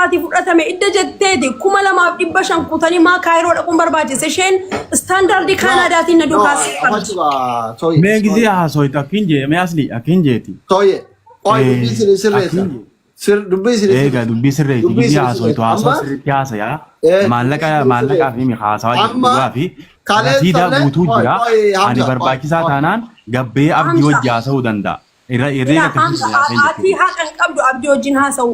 narraatii fudhatame idda jetteeti 2500 kutanii maa Kaayiroo dhaquun barbaachise isheen istaandaardii No, Kaanaadaatiin na no, duukaa qabdi. afachuudha. Tooye, Mee gizee tooye. haasoytu akkin jee mee asli akkin jeeti. Tooye. Qoy dubbii isin sirreessa. Akkin jee. Sir dubbii isin Egaa sirreessa. dubbii sirreeti Dubbii gizee isin haasoytu sirreessa. haasawaa Amma sirriitti haasaya. dubbii Maallaqa isin maallaqaa sirreessa. fi haasawaa jirtu Amma dhugaa fi kaleessa rasiidaa illee guutuu qoy jira. qoy Ani Hamza qoy barbaachisaa qoy. taanaan gabbee abdii Hamza wajji haasa'uu danda'a. Irra irree Ilaa akkasii Hamza isin haasa'in ati jechuudha. haqa hin qabdu abdii wajjin haasa'u.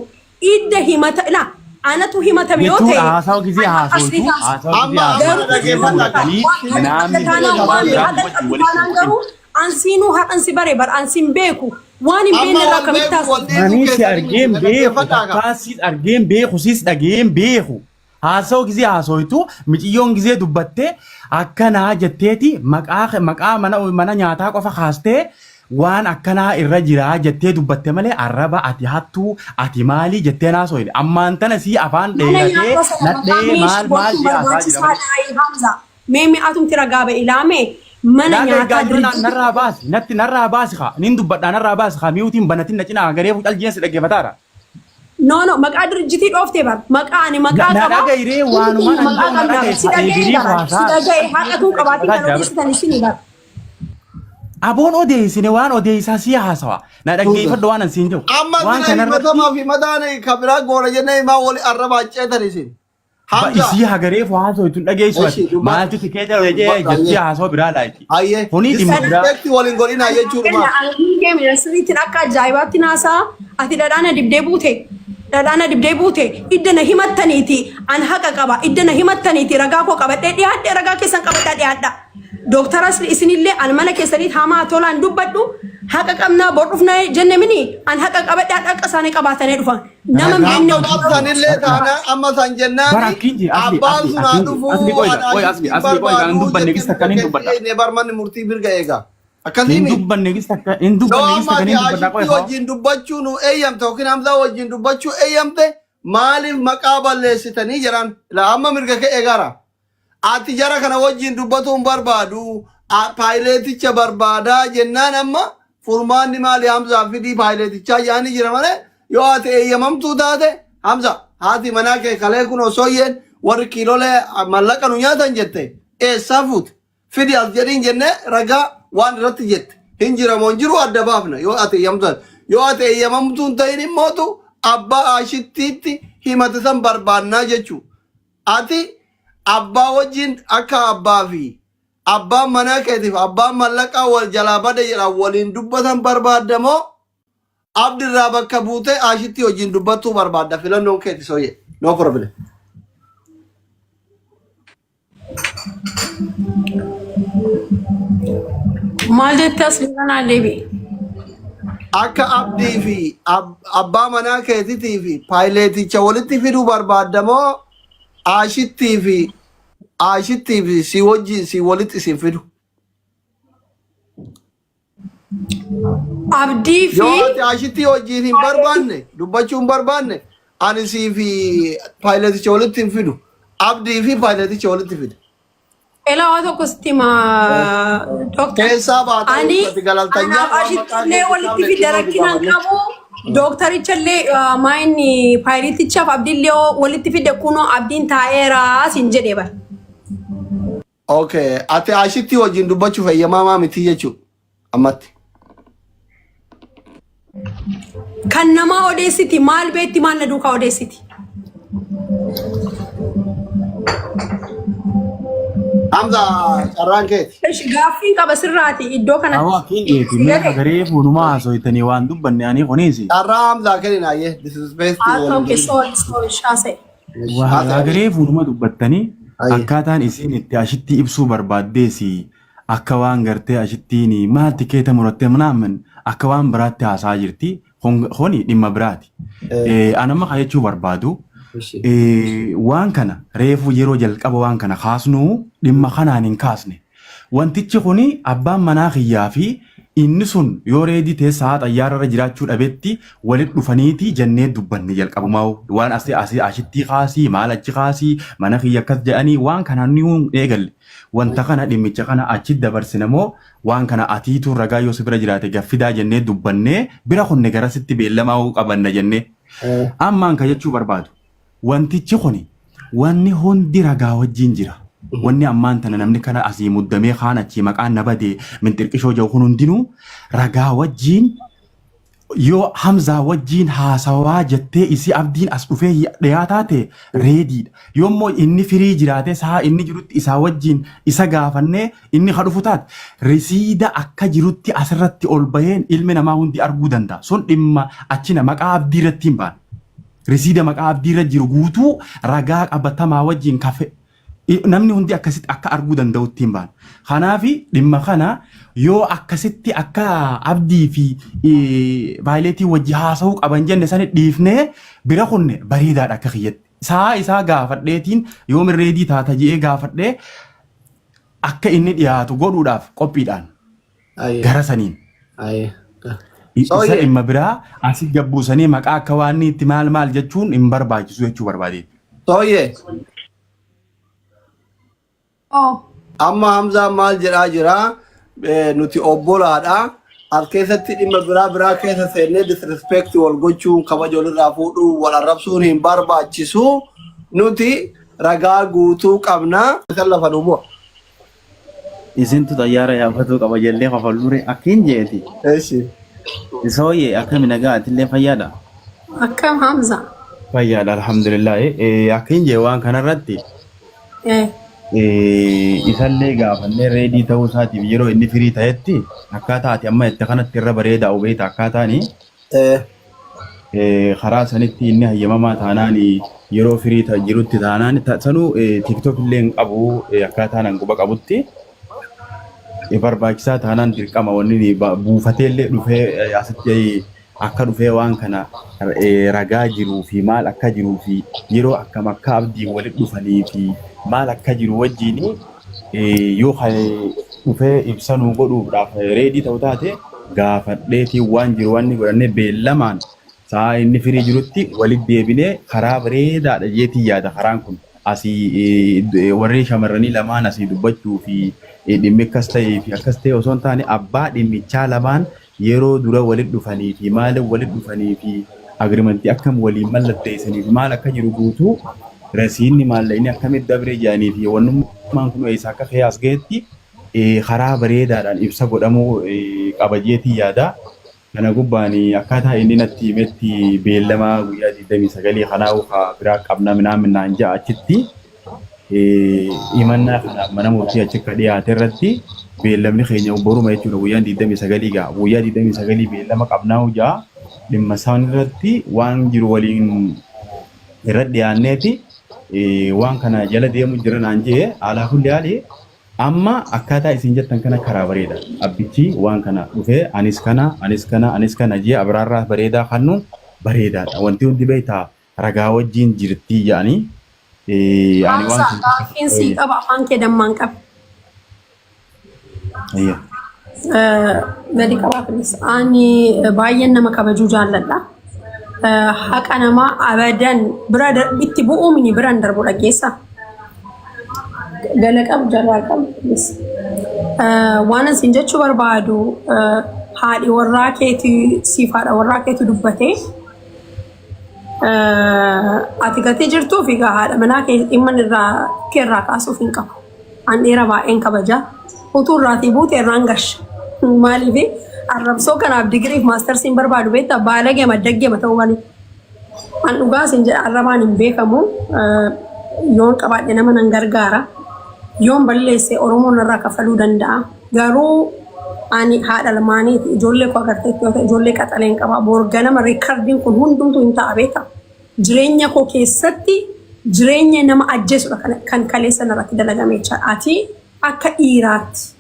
Idda himata ilaa anatu himatame yoo Jechuudha ta'e haasawa gizee an asli haasooytu taasisa. haasawa gizee Amma amma Garuu haasooytu gizee dhaggeeffadhaa kaa. muratanii waan haqa namni qabda taanaan haasawa waan biraa haqa wajjin qabdu walitti taanaan hin garuu ansiinuu haqan si bare bar ansin beeku waan hin Amma beekne irraa wal akkamitti beeku wal haasofta. dhiisuu Ani si keessanii miti argeen na beeku dhaggeeffadhaa kaa. takkaa siis argeen beeku siis dhageen beeku haasawa gizee haasooytu miciyyoon gizee dubbattee akkanaa jetteeti maqaa maqaa mana mana nyaataa qofa kaastee waan akkanaa irra jiraa jettee dubbatte malee arraba ati hattuu ati maalii jettee naasooyne ammaan tana sii afaan Mana dheeratee nyaataa sana maqaa nadhee meesh maal maal gochuun jee haasaa jira malee. barbaachisaadha Hamza. Mee mi'aatumti ragaa ba'e ilaame mana Laa nyaataa gargaaruu naan dirjiti. narraa baasi natti narraa baasi kaa nin dubbadhaa narraa baasi kaa miyuutiin banatin na cinaa garee fucal jeen si dhaggeeffataara. No no maqaa dirjitii dhooftee bar maqaa ani maqaa Na qaba. dhaga'iree Hundi waanumaan keenya ani maqaa jedhu na qabna dhaga'i si haa dhaga'ee eegiriif bara si haasaa dhaga'e haqatuu qabaatiin dhaggeeffataa kan jira bara. odeessitan isinii bara. Aboon odeessine waan odeessaa sii haasawa. Na dhaggeeffadhu waan an siin jedhu. Amma Waan sila kanarratti himatamaa fi mataan kan biraa goona jennee himaa wali arrabaa ceetan isin. ba Hamza. isii hagareef haasoo ittiin dhageessu Eshi ati. dubbadhu. Maaltu si keessa jee Dubbadhu jettee ayyee. haasoo biraa laayiti. Ayyee. Kuni dhimma biraa. Disrespect waliin godhinaa jechuudhumaaf. Sirriitti akka ajaa'ibaatti naasaa ati dhadhaana dibdee buute dhadhaana dibdee buute idda na himattaniiti an haqa qaba idda na himattaniiti ragaa koo qabadhee dhiyaadhe ragaa keessan qabadhaa dhiyaadha. Dooktaras isinillee an mana keessaniit hamaa tolaan dubbadhu haqa qabnaa bor dhufna jenne mini an haqa qabadhe haqa isaanii qabaatanii dhufan. Nama hin beekne Gaafa hojii qabsanillee taana amma san Bara jennaani akkiin jee asli abbaan asli sun haa akkiin jee dhufuu asli qoy ana qoy asli ashittiin asli qoy kan hin barbaadu dubbanne jettee gis takka nin mirga dubbadha. keetti eegne barmanni murtii mirga eega. Akkasii Hin mi? dubbanne gis takka hin Yoo dubbanne gis amma takka ati nin dubbadha qoy ashittii haa. wajjin dubbachuu nu eeyyamte yookiin Hamzaa wajjin dubbachuu eeyyamte maaliif maqaa balleessitanii jedhan ilaa amma mirga kee eegaara. Ati jara kana wajjin dubbatuu hin barbaadu. Paayileeticha barbaadaa jennaan amma furmaanni maali Hamzaa fidii paayileetichaa jedhanii jira malee yoo ati eeyyamamtuu taate Hamza haati manaa kee kalee kun osoo yeen warri kiilolee mallaqa nu nyaatan jette eessaa fuute fidi as jedhiin jennee ragaa waan irratti jette hin jira moo hin jiru adda baafna yoo ati eeyyamtu taate. Yoo ati eeyyamamtuu hin ta'in immootu abbaa aashittiitti himate san barbaannaa jechuudha. Ati abbaa wajjin akka abbaa fi abbaan manaa keetiif abbaan mallaqaa wal jalaa bade jedhan waliin dubbatan barbaadda moo abdi irraa bakka buutee aashitti wajjin dubbattuu barbaadda filannoon keeti sooyye no problem. Maal jette as kanaa deebi'i. Akka abdii fi abbaa manaa keetitii fi paayileeticha walitti fiduu barbaadda moo aashittii fi aashittii fi si wajjin si walitti isin fidu? Abdii fi Yoo ati aashitti wajjin hin barbaanne dubbachuu hin barbaanne ani sii fi paayileticha walitti hin fidu. Abdii fi paayileticha walitti fida. Elaa waa tokko sitti hima dooktar. Keessaa baata Ani ati galaltanyaa anaaf waan ashitti maqaa illee kee walitti kitaabne fida kinoo rakkina hin dibamanne. qabu. Dooktaricha illee maayinni paayiletichaaf abdiillee walitti fide kunoo abdiin taa'eera siin jedhe bara. Okay, ati ashitti wajjin dubbachuuf eeyyamamaa miti jechuudha ammatti. Kan namaa odeessiti maal beetti maal na duukaa odeessiti. Hamza carraan keeti. Ish, Gaaffiin qaba sirraati iddoo Awwa kanatti. akkiin jeeti mee Galee. hagaree fuunumaa haasoytanii waan dubbanne ani kunis. Carraa Hamzaa kennin ayyee disrespect Haa waliin okay godhin. sorry sorry shaasa'e. Waa Haasa'e. hagaree fuunuma dubbattanii Ayyee. akkaataan isiin itti ashitti ibsuu barbaaddees akka waan gartee ashittiin maal tikeeta murattee manaamin akka waan biraatti haasaa jirti. Kuni dhimma biraati. An amma kan jechuu barbaadu Ishi. waan kana reefuu yeroo jalqaba waan kana kaasnu dhimma kanaan hin kaasne. Wantichi kuni abbaan manaa kiyyaa fi inni sun yoo reedii ta'e sa'a xayyaararra jiraachuu dhabetti walitti dhufaniiti jennee dubbanne jalqabumaa waan asii asii ashittii kaasii maal achi kaasii mana kiyya akkas jedhanii waan kanaan ni eegalle. Wanta kana dhimmicha kana achi dabarsine moo waan kana atiitu ragaa yoo si bira jiraate gaffidaa jennee dubbannee bira kunne garasitti beellamaa qabanna jennee. Ammaan kan jechuu barbaadu. Wantichi kuni wanni hundi ragaa wajjin jira. Wanni ammaan tana namni kana asii muddamee kaan achii maqaan na bade minxirqishoo jedhu kun hundinuu ragaa wajjin yoo Hamzaa wajjiin haasawaa jettee isii Abdiin as dhufee dhiyaataa ta'e reediidha. Yoommoo inni firii jiraatee sa'a inni jirutti isaa wajjiin isa gaafannee inni ka dhufu taate risiida akka jirutti asirratti ol baheen ilmi namaa hundi arguu danda'a. Sun dhimma achina maqaa Abdii irratti hin baane. Risiida maqaa Abdii irra jiru guutuu ragaa qabatamaa wajjiin kafe namni hundi akkasitti akka arguu danda'utti hin baane. Kanaaf dhimma kana yoo akkasitti akka Abdii fi Vaayileetii wajji haasa'uu qaban jenne sani dhiifnee bira kunne bareedaadha akka kiyyatti. Saa isaa gaafadheetiin yoom ready taata je'ee gaafadhee akka inni dhiyaatu godhuudhaaf qophiidhaan gara saniin. Isa dhimma biraa asi gabbuusanii maqaa akka waan itti maal maal jechuun hin barbaachisu jechuu barbaadee. Sooyyee. Oh. Amma Hamzaan maal jedhaa jira? Nuti obbolaadha. As keessatti dhimma biraa biraa keessa seennee disrespect wal gochuun kabaja walirraa fuudhuu wal arrabsuun hin barbaachisu. Nuti ragaa guutuu qabna. Isan lafa nu bu'a. Isintu xayyaara yaabbatuu qaba jennee kofalluure akkiin jeeti. Eshi. Sooyyee akkami nagaa atillee fayyaadha? Akkam Hamza? Fayyaadha alhamdulillah. Akkiin jee waan kanarratti isallee gaafannee ready ta'uu isaatiif yeroo inni free ta'etti akkaataa ati amma itti kanatti irra bareedaa hubeeta akkaataani karaa sanitti inni hayyamamaa taanaan yeroo free ta'e jirutti taanaan sanuu TikTok illee hin qabu akkaataa nan quba qabutti barbaachisaa taanaan dirqama wanni inni buufatee illee dhufee asitti akka dhufee waan kana ragaa jiruu fi maal akka jiruu fi yeroo akkam akka Abdiin walitti dhufanii fi maal akka jiru wajjin yoo kan dhufee ibsa nuu godhuudhaaf ready ta'u taate gaafadheetiin waan jiru waan inni godhannee beellamaan sa'a inni free jirutti walitti deebinee karaa bareedaadha jeetiin yaada. Karaan kun asii warri shamarranii lamaan asii dubbachuu fi dhimmi akkas ta'ee fi akkas ta'e osoo hin taane abbaa dhimmichaa lamaan yeroo dura walitti dhufanii fi maaliif walitti dhufanii fi agreementii akkam waliin mallatteessanii fi maal akka jiru guutuu rasiinni maallaqni akkamitti dabree jedhanii fi wannummaan kun eessa akka ka'ee as ga'etti karaa bareedaadhaan ibsa godhamuu qaba jeetii yaada. Kana gubbaan akkaataa inni natti himetti beellama guyyaa 29 kanaa biraa qabna minaan minaan ja'a achitti himannaa kanaaf mana murtii achi akka dhiyaate irratti beellamni keenya boruma jechuudha guyyaan 29 ga'a. Guyyaa 29 beellama qabnaa ja'a dhimma isaan irratti waan jiru waliin irra dhiyaanneeti waan kana jala deemu jira naan jee alaa kulli haali amma akkaataa isin jettan kana karaa bareeda. Abbichi waan kana dhufee anis kana anis kana anis kana jee abraarraa bareedaa kannu bareedaadha. Wanti hundi beektaa ragaa wajjin jirtii jedhanii ani waan Hamza kun gaaffiin sii qaba afaan kee dammaan qabe. Gadi qabaa filis. Ani baay'een nama kabajuu jaalladha. Haqa namaa abadan bira itti bu'uu mini biraan darbu dhaggeessa. Gala qabu jarraa qabu filis. Waan isin jechuu barbaadu haadhi warraa keetii siif haadha warraa keetu dubbatee ati gatii jirtuu fi egaa haadha manaa kee dhimma irraa kee irraa kaasuuf hin qabu. An dhiira baay'een kabaja. Utuu irraatii buute irraan gasha. Maaliif arrabsoo kanaaf digiriif maastarsiin barbaadu beektaa baalageema daggeema ta'uu malee. An dhugaa isin jedha arrabaan hin beekamu. Yoon qabaadhe nama nan gargaara. Yoon balleesse Oromoon narraa kaffaluu danda'a. Garuu ani haadha lamaaniiti. Ijoollee koo agarteetti yoo ta'e ijoollee qaxaleen qaba. Bor ganama recordiin kun hundumtuu hin ta'a beektaa. Jireenya koo keessatti jireenya nama ajjeesudha kan kaleessa narratti dalagame jechaadha. Ati akka dhiiraatti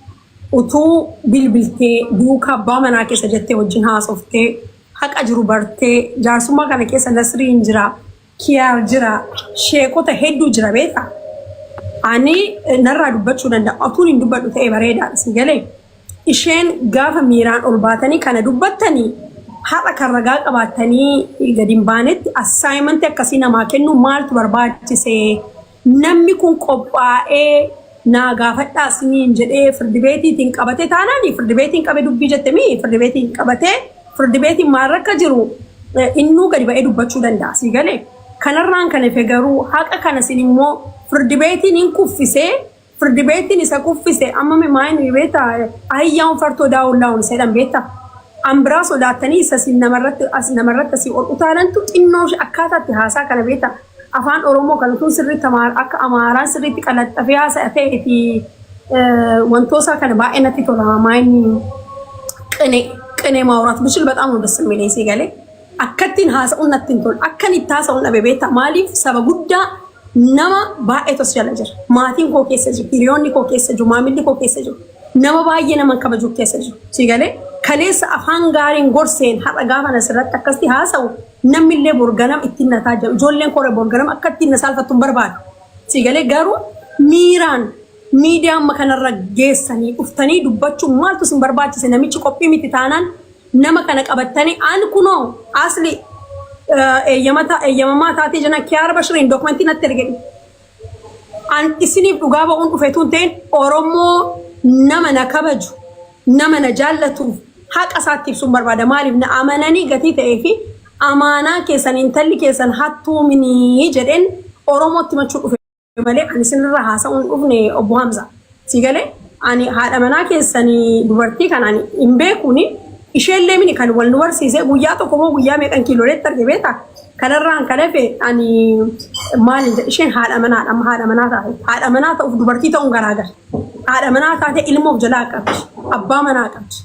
utuu bilbiltee duukaa abbaa manaa keessa jettee wajjin haasoftee haqa jiru bartee jaarsummaa kana keessa Nasriin jira, Kiyaar jira, sheekota hedduu jira beektaa. Ani narraa dubbachuu danda'a. Otuun hin dubbadhu ta'e bareedaadha si galee. Isheen gaafa miiraan ol baatanii kana dubbattanii har'a kan ragaa qabaattanii gadi hin baanetti assignmentii akkasii namaa kennu maaltu barbaachise? Namni kun qophaa'ee naa gaafadhaa isiniin jedhee firdi beetiitiin qabate taanaan firdi beetiin qabe dubbii jette mii firdi beetiin qabatee firdi beetiin maal rakka jiru innuu gadi ba'ee dubbachuu danda'a si galee. Kanarraan kan hafe garuu haqa kana isin immoo firdi beetiin hin kuffisee, firdi beetiin isa kuffise amma maayin beektaa, ahiyyaan fartoo daawullaa'uun isa jedhan beektaa. An biraa sodaattanii isa isin namarratti as namarratti asii ol utaalantu xinnoo ishee akkaataa itti haasaa kana beektaa. Afaan Oromoo kan utuu sirriitti akka Amaaraan sirriitti qalaxxafee haasa'a ta'eeti wantoosaa kana baay'ee natti tola. Maayin ቅኔ ቅኔ ማውራት ብችል በጣም ነው ደስ የሚለኝ። ሲገሌ akkattiin haasa'uun natti hin tolu. Akkan itti haasa'uun dhabe beektaa, maaliif saba guddaa nama baay'eetu as jala jira. Maatiin koo keessa jiru, hiriyoonni koo keessa jiru, maamilli koo keessa jiru. Nama baay'ee nama kabaju keessa jiru. Sigalee kaleessa afaan gaariin gorseen har'a gaafa asirratti akkasitti haasa'u namni illee borganam ittiin nataa jiru. Ijoolleen koree borganam akka ittiin na saalfattu hin barbaadu. Sigalee garuu miiraan miidiyaa amma kanarra geessanii dhuftanii dubbachuun maaltu isin barbaachise? Namichi qophii miti taanaan nama kana qabattanii an kunoo asli eeyyamamaa taatee jana Kiyaara Bashiriin dookumentii natti erge. An isiniif dhugaa ba'uun dhufe tun ta'in Oromoo nama na kabaju, nama na jaallatuuf haqa isaatti ibsuun barbaada. Maaliif na amananii gatii ta'ee fi amaanaa keessan intalli keessan hattuu minii jedheen Oromootti himachuu dhufe malee ani isinirra haasa'uun dhufne, obbo Hamza. Si galee ani haadha manaa keessanii dubartii kan ani hin beekuuni, isheellee mini kan wal nu barsiise guyyaa tokko moo guyyaa meeqan kiilooleetti arge beektaa? Kanarraan kan hafe ani maal jedhe, isheen haadha manaadha, amma haadha manaa taate. Haadha manaa ta'uuf dubartii ta'uun garaagara. Haadha manaa taate ilma of jalaa qabdi. Abbaa manaa qabdi.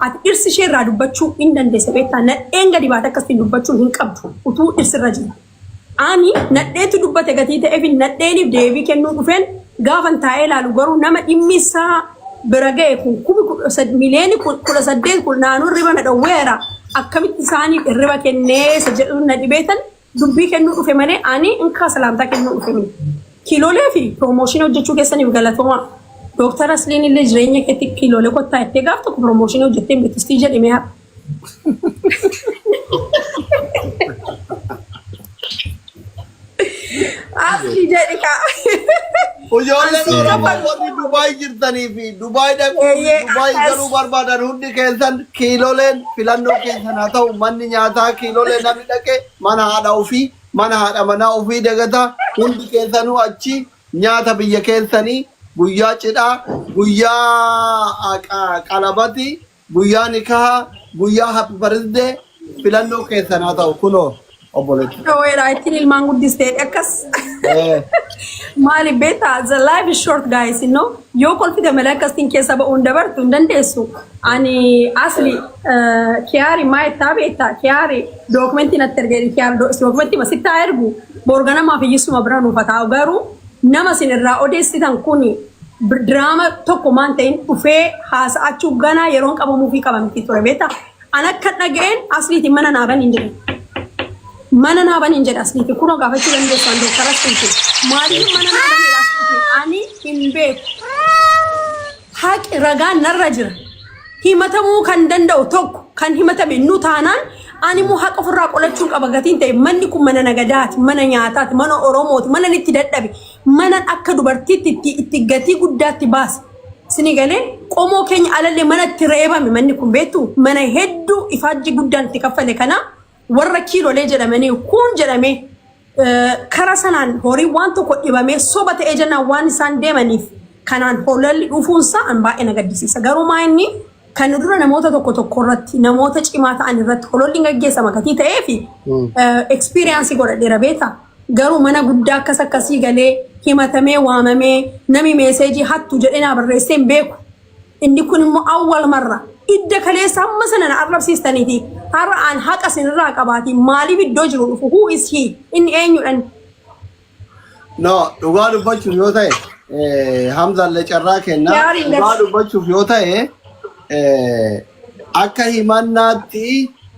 Ati dhirsi ishee irraa dubbachuu hin dandeesse beektaa? Nadheen gadi baate akkasitti dubbachuu hin qabdu utuu dhirsi irra jira. Ani nadheetu dubbate gatii ta'eef nadheeniif deebii kennuu dhufeen gaafan taa'ee ilaalu garuu nama dhimmi isaa bira ga'e kun kumi 18 miliyoona kun naannoo hirriba na dhowweera, akkamitti isaaniif hirriba kennee isa jedhu na dhibeetan dubbii kennuu dhufe malee ani inkaa salaamtaa kennuu dhufe miti. Kiiloolee fi promotion hojjechuu keessaniif galatoomaa. Dooktar Asliin illee jireenya keetti kiiloolee kottaa jettee gaaf tokko promotion hojjettee beektistii jedhame haadha. Asli jedhi kaa. Ijoolleen Ansi Oromoo kafalu. warri Dubaay jirtanii fi Dubaay dhaquu fi Dubaay galuu barbaadan hundi keessan kiiloleen filannoo keessan haa ta'u. Manni nyaataa kiilolee namni dhaqe mana haadha ofii, mana haadha manaa ofii dagataa. Hundi keessanuu achi nyaata biyya keessanii guyyaa cidhaa, guyyaa qalabati, guyyaa nikahaa, guyyaa happy birthday filannoo keessan haa ta'u, kunoo obboleetti. Dhoo'eedha ittiin ilmaan guddistee akkas. Maali beektaa, the life is short, guys, you know, yoo kolfite malee akkasiin keessa ba'uun dabartu hin dandeessu. Ani asli kiyaari maa ittaa beektaa, kiyaari dookumentii natti ergee, kiyaari dookumentii masitti haa ergu, boorganamaaf hiyyisuma bira nuuf haa taa'u. Garuu nama isin irraa odeessitan kuni diraama tokko maan ta'in dhufee haasa'achuu ganaa yeroon qabamuufii qabamti ture beektaa. An akka dhaga'een asliitiin mana naaban hin jedhe. Mana naaban hin jedhe asliitiin, kunoo gaafachuu dandeessu an dooktar asliitiin. Maaliif mana naaban jedhe asliitiin, ani hin beeku. Haqi ragaan narra jira. Himatamuu kan danda'u tokko kan himatame nu taanaan ani immoo haqa ofirraa qolachuu qaba gatiin ta'e manni kun mana nagadaati, mana nyaataati, mana Oromooti, mana itti dadhabe, mana akka dubartiitti itti gatii guddaatti baase. Sini galee qomoo keenya alallee mana itti reebame manni kun beektu, mana hedduu ifaajji guddaan itti kaffale kana warra kiilolee jedhamanii kun jedhamee kara sanaan horii waan tokko dhibamee soba ta'ee jennaan waan isaan deemaniif kanaan holalli dhufuunsaa an baay'ee na gaddisiisa. Garuu maa inni kan dura namoota tokko tokko irratti, namoota cimaa ta'an irratti hololli hin gaggeessama gatii ta'ee fi experience godhadheera beektaa. Garuu mana guddaa akkas akkasii galee himatamee waamamee nami message hattu jedhee naa barreessee hin beeku. Inni kun immoo awwal marra idda kaleessa hamma sana na arrabsiistaniiti. Har'a an haqa isinirraa qabaati. Maaliif iddoo jiru dhufu? Who is he? Inni eenyudhan? No, dhugaa dubbachuuf yoo ta'e, Hamzaallee carraa kenna. Gaariin Dhugaa dubbachuuf yoo ta'e, akka himannaatti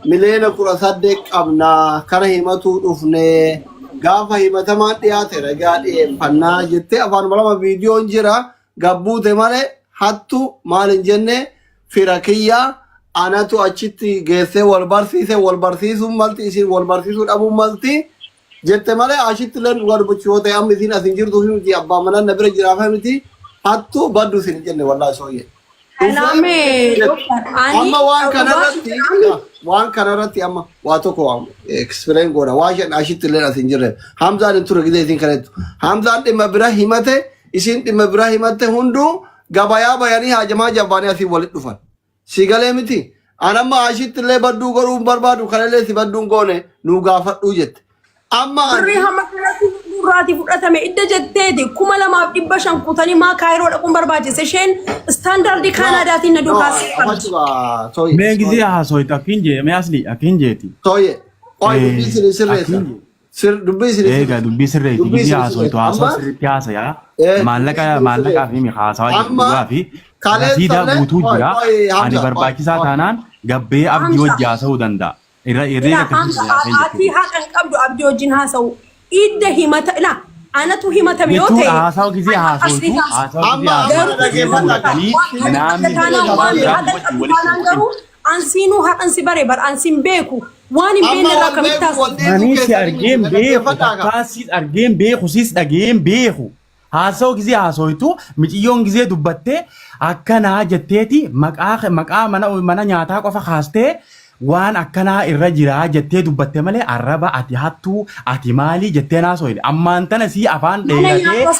18 miliyoona qabnaa kana himatuu dhufnee gaafa himatamaan dhiyaate ragaa dhiyeeffannaa jettee afaan lama viidiyoon jira gabbuute malee hattu maal hin jenne. Fira kiyya anatu achitti geessee wal barsiise, wal barsiisuun malti, isin wal barsiisuu dhabuun malti jette malee achitti illee dhugaa dubbachuu yoo ta'e amma isin as hin jirtuu fi miti, abbaan manaa na bira jiraafa miti, hattu baddu isin hin jenne, wallaahi sooyyee. Kanaame doktar ani Amma waan dhugaa kanarratti waan kanarratti amma waa tokko waan explain godha waa shan ashitti illee as hin jirre Hamzaan hin ture gidee isin kanattu Hamzaan dhimma bira himate isin dhimma bira himatte hunduu gabayaa bayanii haajamaa jabbaanii asii walitti dhufan si galee miti an amma ashitti illee badduu godhuu hin barbaadu kanallee si badduun goone nuu gaafadhuu jette Amma ani Birrii hamma kanatti nurraatii fudhatame idda jetteeti 2500 kutanii maa kaayiroo dhaquun barbaachise isheen istaandaardii no Kaanaadaatiin na no duukaa qabdi. afachuudha tooyye Mee gisee tooyye haasoytu akkiin jee mee asli akkiin jeeti. tooyye qoy dubbii isin sirreessa Akkiin jee. sir dubbii isin Eega sirreessa dubbii sirreeti dubbii gisee isin haasoytu sirreessa haasawaa amma sirriitti haasaya dubbii maallaqa isin maallaqaa sirreessa fi haasawaa jirtu amma dhugaa fi rasiidaa kaleessallee guutuu qoy jira qoy ani Hamza qoy barbaachisaa qoy taanaan gabbee abdii Hamza wajji haasa'uu danda'a. Irra Ilaa irreega akkasii Hamza siyaasee ati jechuudha. haqa hin qabdu abdii wajjin haasa'u. Idda himata ilaa anatu himatame yoo Jechuun ta'e haasawa gisee ani haasootu asli taasa. haasawa gisee amma amma haasootu Garuu gisee dhaggeeffadhaa kaa fuudhatanii waan haqa namni qabda taanaan nama waan biraa haqa wajjin qabdu walitti taanaan hin garuu ansiinuu haqan si bare bar ansiin beeku waan hin amma beekne irraa wal akkamitti beeku wal haasofta. dhiisuu Ani si keessanii argeen miti beeku dhaggeeffadhaa kaa takkaa siis argeen beeku siis dhageen beeku haasawa gisee haasoytu miciyyoon gisee dubbattee akkanaa jetteeti maqaa maqaa mana mana nyaataa qofa kaastee waan akkanaa irra jiraa jettee dubbatte malee arraba ati hattuu ati maalii jettee naasoyne ammaan tana sii afaan Mana dheeratee nyaataa.